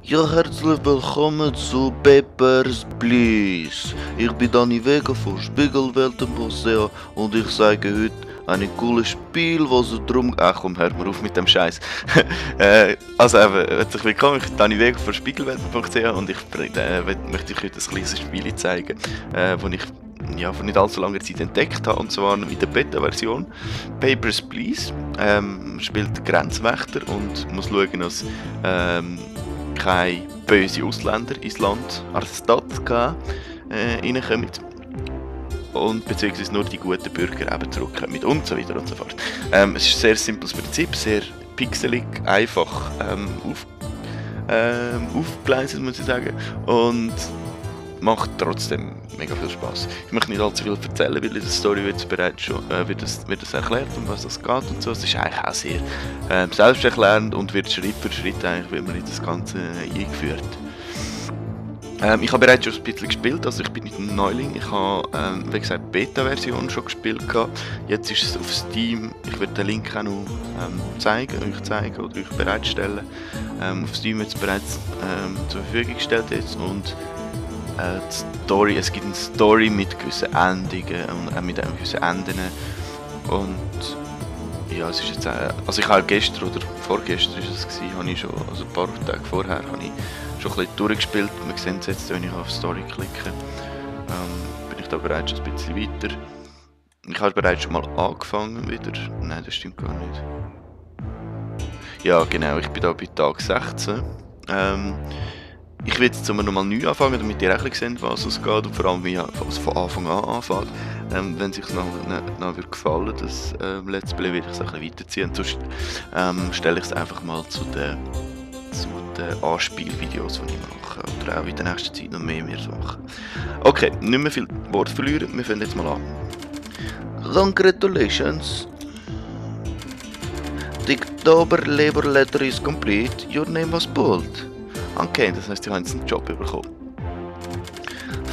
Ja, herzlich willkommen zu Papers, Please. Ich bin Dani Vega von Spiegelweltenmuseum und ich zeige heute ein cooles Spiel, wo es darum... Ach komm, hör mal auf mit dem Scheiß. Also eben, herzlich willkommen, ich bin Dani Vega von Spiegelwelten.ch und möchte euch heute ein kleines Spiel zeigen, das ich vor nicht allzu langer Zeit entdeckt habe, und zwar in der Beta-Version. Papers, Please. Spielt Grenzwächter und muss schauen, dass keine bösen Ausländer ins Land, Arstotzka, reinkommen. Und beziehungsweise nur die guten Bürger eben zurückkommen und so weiter und so fort. Es ist ein sehr simples Prinzip, sehr pixelig, einfach aufgeleistet, muss ich sagen. Und macht trotzdem mega viel Spaß. Ich möchte nicht allzu viel erzählen, weil in der Story wird bereits schon wird das erklärt, um was das geht und so. Es ist eigentlich auch sehr selbsterklärend und wird Schritt für Schritt eigentlich, wie man in das Ganze eingeführt. Ich habe bereits schon ein bisschen gespielt, also ich bin nicht ein Neuling. Ich habe, wie gesagt, die Beta-Version schon gespielt gehabt. Jetzt ist es auf Steam. Ich werde den Link auch noch euch zeigen oder euch bereitstellen. Auf Steam wird es bereits zur Verfügung gestellt jetzt und die Story, es gibt eine Story mit gewissen Endungen und auch mit gewissen Enden. Und ja, es ist jetzt also ich habe gestern oder vorgestern ist es gewesen, habe ich schon, also ein paar Tage vorher habe ich schon ein bisschen durchgespielt. Wir sehen es jetzt, wenn ich auf Story klicke, bin ich da bereits schon ein bisschen weiter. Ich habe bereits schon mal angefangen wieder. Nein, das stimmt gar nicht. Ja genau, ich bin da bei Tag 16. Ich will jetzt nochmal neu anfangen, damit ihr auch ein bisschen seht, was es geht und vor allem wie es von Anfang an anfängt. Wenn es euch noch gefallen, das Let's Play, will ich es ein bisschen weiterziehen. Sonst stelle ich es einfach mal zu den Anspielvideos, die ich mache. Oder auch in der nächsten Zeit noch mehr machen. Okay, nicht mehr viel Wort verlieren, wir fangen jetzt mal an. Congratulations! The October Labor Letter is complete, your name was pulled. Okay, das heisst, ich habe jetzt einen Job bekommen.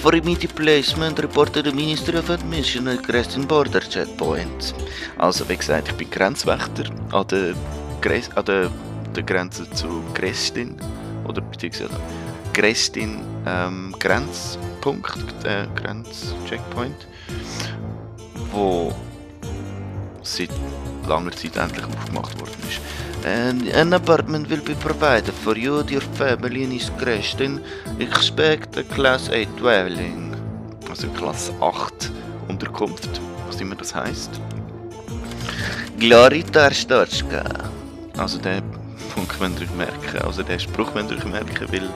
For immediate placement reported the Ministry of Admission at Crestin Border Checkpoint. Also wie gesagt, ich bin Grenzwächter an der Grenze zu Crestin oder beziehungsweise Crestin Grenzpunkt, Grenzcheckpoint, wo seit langer Zeit endlich aufgemacht worden ist. An apartment will be provided for you and your family in East Crestin. Expect a Class 8 dwelling. Also Class 8 Unterkunft, was immer das heisst. Glorita Arstotzka. Also den Punkt könnt ihr euch merken, also den Spruch könnt ihr euch merken, weil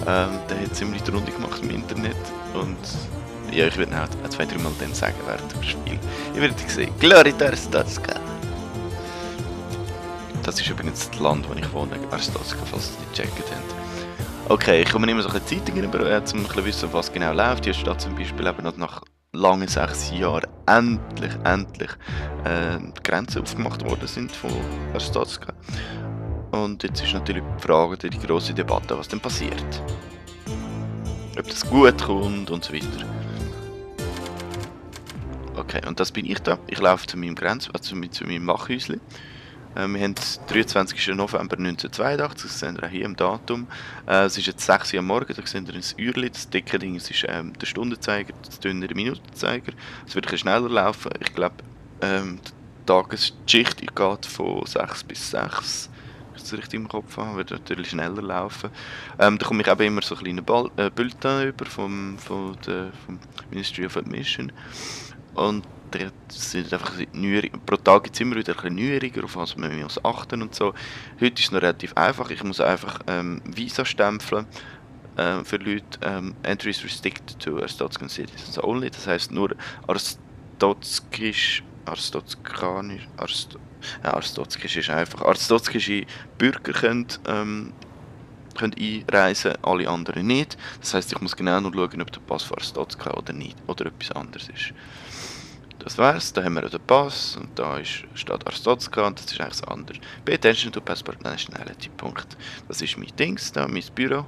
der hat ziemlich die Runde gemacht im Internet. Und ja, ich werde auch 2-3 Mal dann sagen während dem Spiel. Ihr werdet sehen, Glorita Arstotzka. Das ist übrigens das Land, wo ich wohne, Arstotzka, falls ihr es nicht gecheckt habt. Okay, ich komme immer so ein bisschen Zeitungen über, um ein bisschen wissen, was genau läuft. Hier steht zum Beispiel eben nach langen 6 Jahren endlich die Grenzen aufgemacht worden sind von Arstotzka. Und jetzt ist natürlich die Frage, die grosse Debatte, was denn passiert. Ob das gut kommt und so weiter. Okay, und das bin ich da. Ich laufe zu meinem zu meinem Wachhäuschen. Wir haben den 23. November 1982, das sehen wir auch hier im Datum. Es ist jetzt 6 Uhr am Morgen, da sehen wir ein Uhrli, das dicke Ding, es ist der Stundenzeiger, das dünnere Minutenzeiger. Es wird ein bisschen schneller laufen. Ich glaube, die Tagesschicht geht von 6 bis 6. Wenn ich das richtig im Kopf habe, wird natürlich schneller laufen. Da komme ich eben immer so einen kleinen Bulletin über vom Ministry of Admission. Und sind einfach pro Tag gibt es immer wieder ein bisschen neueriger, auf was man muss achten und so. Heute ist es noch relativ einfach. Ich muss einfach Visa stempeln für Leute. Entries restricted to Arstotzkan citizens only. Das heisst nur arstotzkische Bürger können einreisen, alle anderen nicht. Das heisst, ich muss genau nur schauen, ob der Pass von Arstotzka oder nicht oder etwas anderes ist. Das wär's, da haben wir den Pass und da steht Arstotzka und das ist eigentlich das andere. Pay attention to passport nationality. Punkt. Das ist mein Dings, da mein Büro.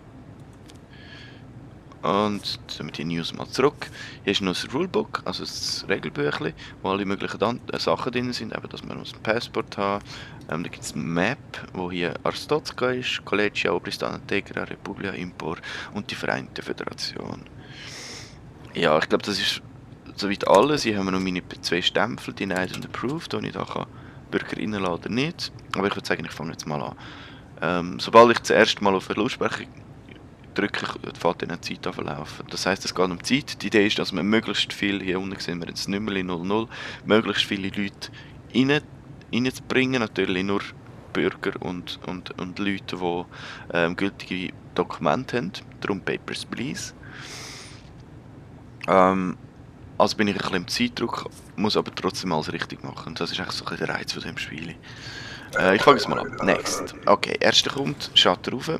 Und jetzt nehmen wir die News mal zurück. Hier ist noch das Rulebook, also das Regelbüchlein, wo alle möglichen Sachen drin sind, eben, dass man ein Passport haben. Da gibt es eine Map, wo hier Arstotzka ist, Collegia Obristana Tegra, Republia Impor und die Vereinte Föderation. Ja, ich glaube, das ist soweit alles. Hier haben wir noch meine 2 Stempel, Denied und Approved, wo ich da kann Bürger reinladen oder nicht. Aber ich würde sagen, ich fange jetzt mal an. Sobald ich das erste Mal auf Verlust spreche, drücke ich, fährt dann eine Zeit anlaufen. Das heisst, es geht um Zeit. Die Idee ist, dass man möglichst viel, hier unten sehen wir jetzt Nummerli 00, möglichst viele Leute reinzubringen. Natürlich nur Bürger und Leute, die gültige Dokumente haben. Darum Papers, please. Also bin ich ein bisschen im Zeitdruck, muss aber trotzdem alles richtig machen. Das ist eigentlich so ein bisschen der Reiz von diesem Spiel. Ich fange es mal an. Next. Okay, erster kommt, Shutter rauf.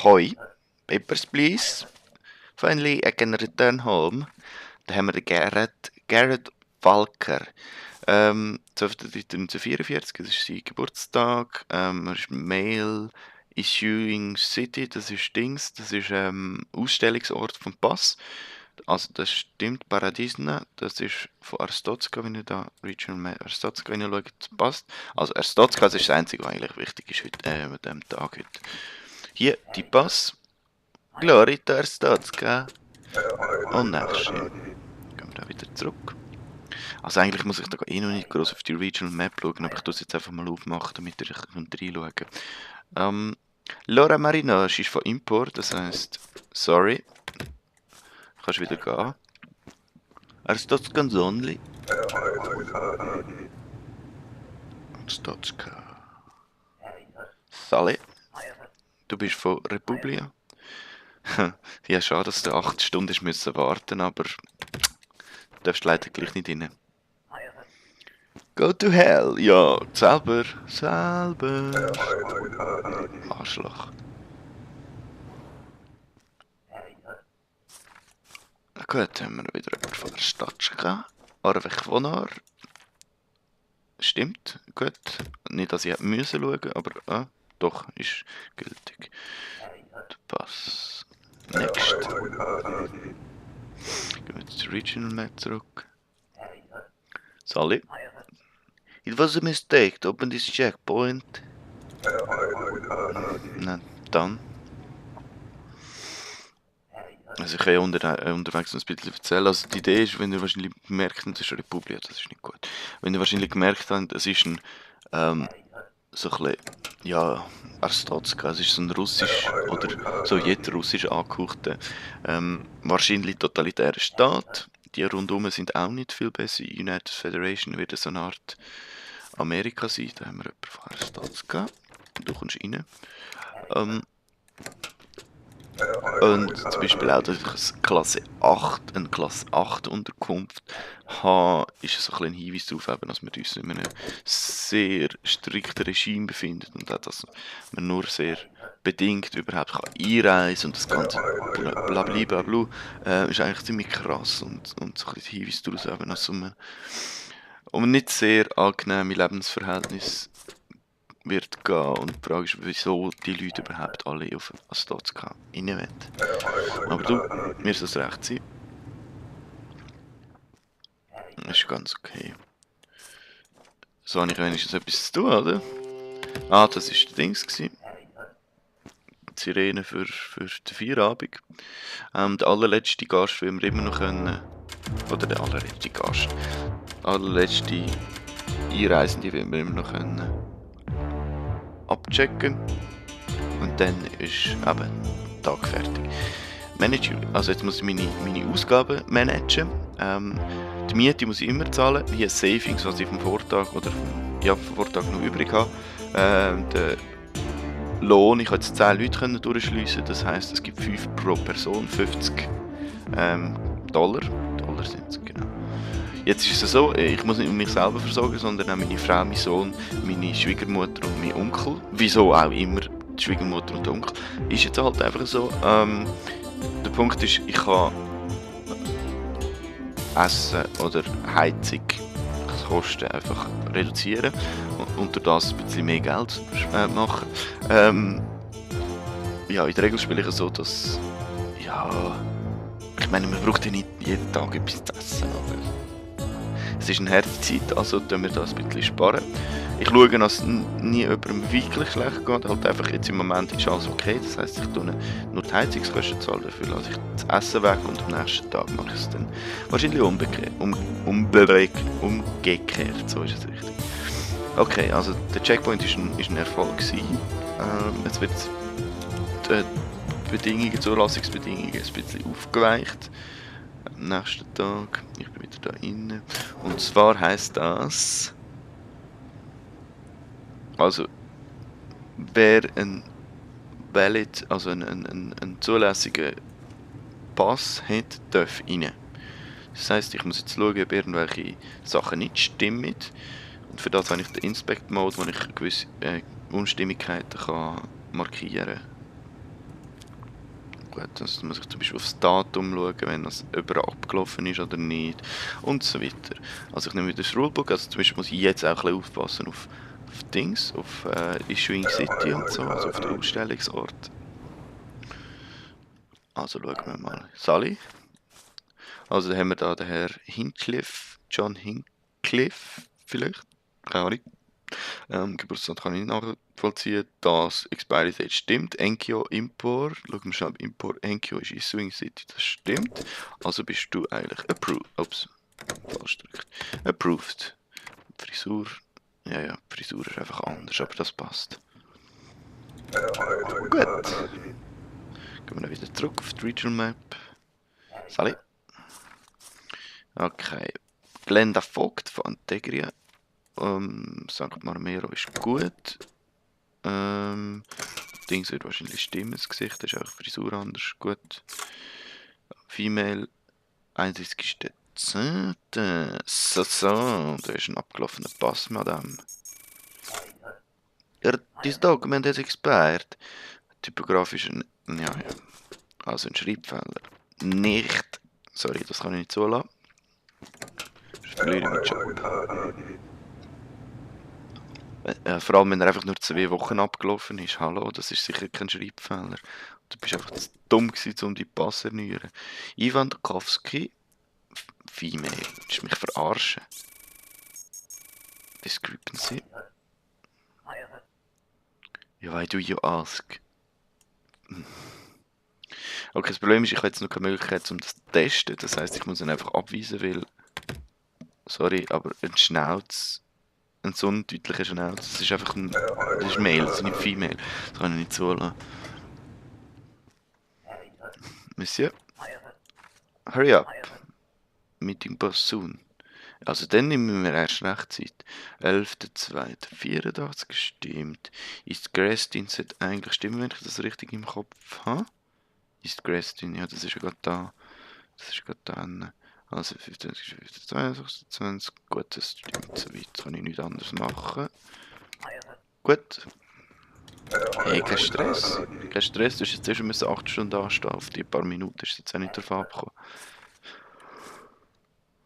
Hoi, papers please. Finally, I can return home. Dann haben wir den Garrett Walker. 12.3.1944, das ist sein Geburtstag. Er ist Mail Issuing City, das ist Dings, das ist Ausstellungsort vom Pass. Also das stimmt, Paradisna, das ist von Arstotzka, wenn ihr da Regional Map Arstotzka schaut, passt. Also Arstotzka, das ist das Einzige, was eigentlich wichtig ist heute, an diesem Tag heute. Hier, die Pass. Glory to Arstotzka. Und nächstes. Gehen wir da wieder zurück. Also eigentlich muss ich da noch nicht groß auf die Regional Map schauen, aber ich tue es jetzt einfach mal aufmachen, damit ihr reinschauen könnt. Laura Marinosch ist von Import, das heisst, sorry. Kannst wieder gehen. Arstotzka only. Arstotzka. Sally. Du bist von Republia. Ja, schade, dass du 8 Stunden müssen warten, aber du darfst leider gleich nicht rein. Go to hell! Ja, selber. Arschloch. Na gut, haben wir wieder jemanden von der Stadtschka. Arvech Vonar. Stimmt, gut. Nicht, dass ich hätte müssen schauen, aber doch, ist gültig. Pass. Next. Gehen wir zur Regional Map zurück. Sally. It was a mistake to open this checkpoint. Na, dann. Also ich kann ja unterwegs noch ein bisschen erzählen. Also die Idee ist, wenn ihr wahrscheinlich gemerkt habt, das ist Republia, das ist nicht gut. Wenn ihr wahrscheinlich gemerkt habt, es ist ein so ein bisschen, ja, Arstotzka, es ist so ein russisch oder sowjetrussisch angehauchter, wahrscheinlich totalitärer Staat. Die rundherum sind auch nicht viel besser. United Federation wird so eine Art Amerika sein. Da haben wir jemanden von Arstotzka. Du kommst rein. Und zum Beispiel auch, dass ich eine Klasse 8 Unterkunft habe, ist so ein Hinweis darauf, dass wir uns in einem sehr strikten Regime befinden und auch, dass man nur sehr bedingt überhaupt einreisen kann und das ganze Blablabla ist eigentlich ziemlich krass und so ein bisschen Hinweis darauf, dass um nicht sehr angenehme Lebensverhältnisse wird gehen. Und die Frage ist, wieso die Leute überhaupt alle auf Arstotzka rein wollen. Aber du, mir ist das recht sein. Das ist ganz okay. So habe ich wenigstens etwas zu tun, oder? Ah, das war der Dings. Die Sirene für den Feierabend. Der allerletzte Gast, den wir immer noch können. Oder der allerletzte Gast. Der allerletzte Einreisende, den wir immer noch können abchecken. Und dann ist eben der Tag fertig. Manager, also jetzt muss ich meine Ausgaben managen. Die Miete muss ich immer zahlen. Hier Savings, was ich vom Vortag vom Vortag noch übrig habe. Der Lohn, ich konnte jetzt 10 Leute durchschliessen. Das heisst, es gibt 5 pro Person, 50 Dollar. Dollar sind es, genau. Jetzt ist es so, ich muss nicht mich selber versorgen, sondern auch meine Frau, mein Sohn, meine Schwiegermutter und mein Onkel. Wieso auch immer die Schwiegermutter und der Onkel. Ist jetzt halt einfach so. Der Punkt ist, ich kann Essen oder Heizungskosten einfach reduzieren und durch das ein bisschen mehr Geld machen. Ja, in der Regel spiele ich so, dass Ja, ich meine, man braucht ja nicht jeden Tag etwas zu essen, aber es ist eine harte Zeit, also tun wir das ein bisschen sparen. Ich schaue, dass es nie jemandem wirklich schlecht geht, halt einfach jetzt im Moment ist alles okay, das heisst, ich tue nur die Heizungskosten zahlen, dafür lasse ich das Essen weg und am nächsten Tag mache ich es dann wahrscheinlich umgekehrt, so ist es richtig. Okay, also der Checkpoint ist ein Erfolg gewesen. Jetzt wird die Bedingungen, Zulassungsbedingungen ein bisschen aufgeweicht. Am nächsten Tag, ich bin wieder da innen. Und zwar heisst das, also wer ein valid, also einen zulässigen Pass hat, darf rein. Das heisst, ich muss jetzt schauen, ob irgendwelche Sachen nicht stimmen. Und für das habe ich den Inspect-Mode, wo ich gewisse Unstimmigkeiten kann markieren kann. Gut, das muss ich zum Beispiel aufs Datum schauen, wenn das überall abgelaufen ist oder nicht und so weiter. Also ich nehme wieder das Rulebook, also zum Beispiel muss ich jetzt auch ein bisschen aufpassen auf Dings, auf Issuing City und so, also auf den Ausstellungsort. Also schauen wir mal. Sally. Also da haben wir da den Herr Hinckliffe, John Hinckliffe vielleicht, keine Ahnung. Geburtsdatum kann ich nicht nachvollziehen. Das Expiry Date stimmt. Enkyo Import. Schauen wir schnell, Import Enkyo ist in Swing City. Das stimmt. Also bist du eigentlich approved. Ups, falsch gedrückt. Approved. Frisur. Ja, die Frisur ist einfach anders, aber das passt. Gut. Gehen wir dann wieder zurück auf die Regional Map. Sally. Okay. Glenda Vogt von Antegria. St. Marmero ist gut. Dings wird wahrscheinlich stimmen, das Gesicht ist auch Frisur anders. Gut. Female 31.10. So, da ist ein abgelaufener Pass, Madame. This document has expired. Typografisch ein. Ja. Also ein Schreibfehler. Nicht. Sorry, das kann ich nicht zulassen. Ich verliere meinen Job. Vor allem, wenn er einfach nur 2 Wochen abgelaufen ist. Hallo, das ist sicher kein Schreibfehler. Du bist einfach zu dumm gewesen, um die Pass zu erneuern. Ivan Dukowski, Female. Willst du mich verarschen? Discrepancy. Why do you ask? Okay, das Problem ist, ich habe jetzt noch keine Möglichkeit, um das zu testen. Das heisst, ich muss ihn einfach abweisen, weil... Sorry, aber ein Schnauz... Ein so undeutlicher Schnauz, das ist einfach ein... Das ist Male, das ist nicht Female. Das kann ich nicht zulassen. Monsieur? Hurry up. Meeting boss soon. Also dann nehmen wir erst recht Zeit. 11.02.84 gestimmt. Ist Gressdienst eigentlich stimmen, wenn ich das richtig im Kopf habe? Ist Gressdienst, ja, das ist ja gerade da. Das ist gerade da. Also 25, gut, das stimmt so weit, kann ich nichts anderes machen. Gut. Hey, kein Stress. Kein Stress, du hast jetzt erst 8 Stunden anstehen, auf die paar Minuten ist jetzt auch nicht drauf abgekommen.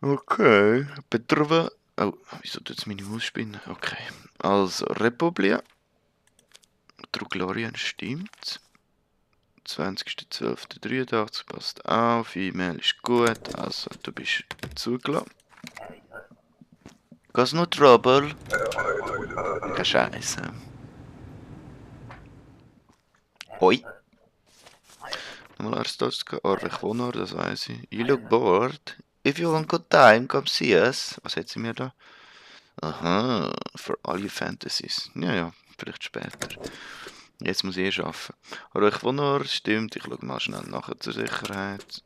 Okay, Petrova. Oh, wieso tut es meine Maus spinnen? Okay. Also, Republia. Truglorian stimmt. 20.12.83 passt auf. E-Mail ist gut. Also, du bist zugelassen. Cause no trouble. Keine Scheiße. Oi. Nochmal Arstotzka, Orwech Wohnort, das weiß ich. You look bored. If you want good time, come see us. Was hat sie mir da? Aha, for all your fantasies. Ja, vielleicht später. Jetzt muss ich arbeiten. Orwech Wohnort, stimmt. Ich schaue mal schnell nachher zur Sicherheit.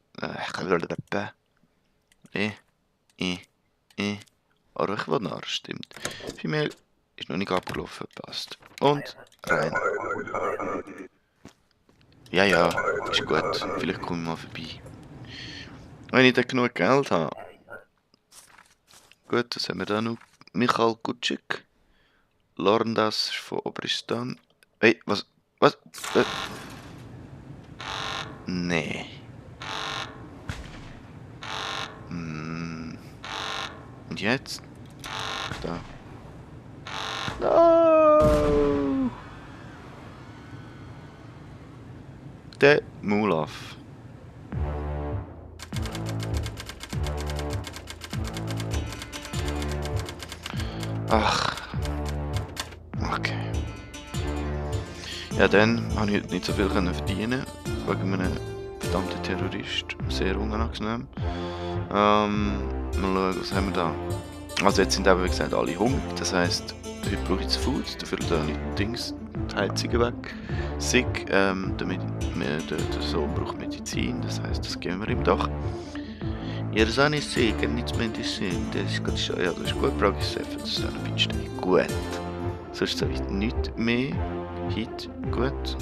Orwech Wohnort, stimmt. Female ist noch nicht abgelaufen, passt. Und rein. Ja, ist gut. Vielleicht komme ich mal vorbei. Wenn ich dann genug Geld habe. Gut, das haben wir da noch. Michal Kutschik. Lorndas von Obristan. Hey, was? Nee. Und jetzt? Da. No! Der Mulaf. Ach, okay. Ja, dann habe ich heute nicht so viel verdienen wegen einem verdammten Terrorist. Sehr unangenehm. Mal schauen, was haben wir da? Also jetzt sind eben, wie gesagt, alle hungrig. Das heisst, heute brauche ich das Food, dafür da nicht die Heizungen weg. Sick, der Sohn braucht Medizin, das heisst, das geben wir ihm doch. Ihr Sohn ist sick, er needs medicine. Das ist gut, ja, das ist gut, brauche ich Safe, das ist eine Pitch. Gut. Sonst sage ich nichts mehr. Heute, gut.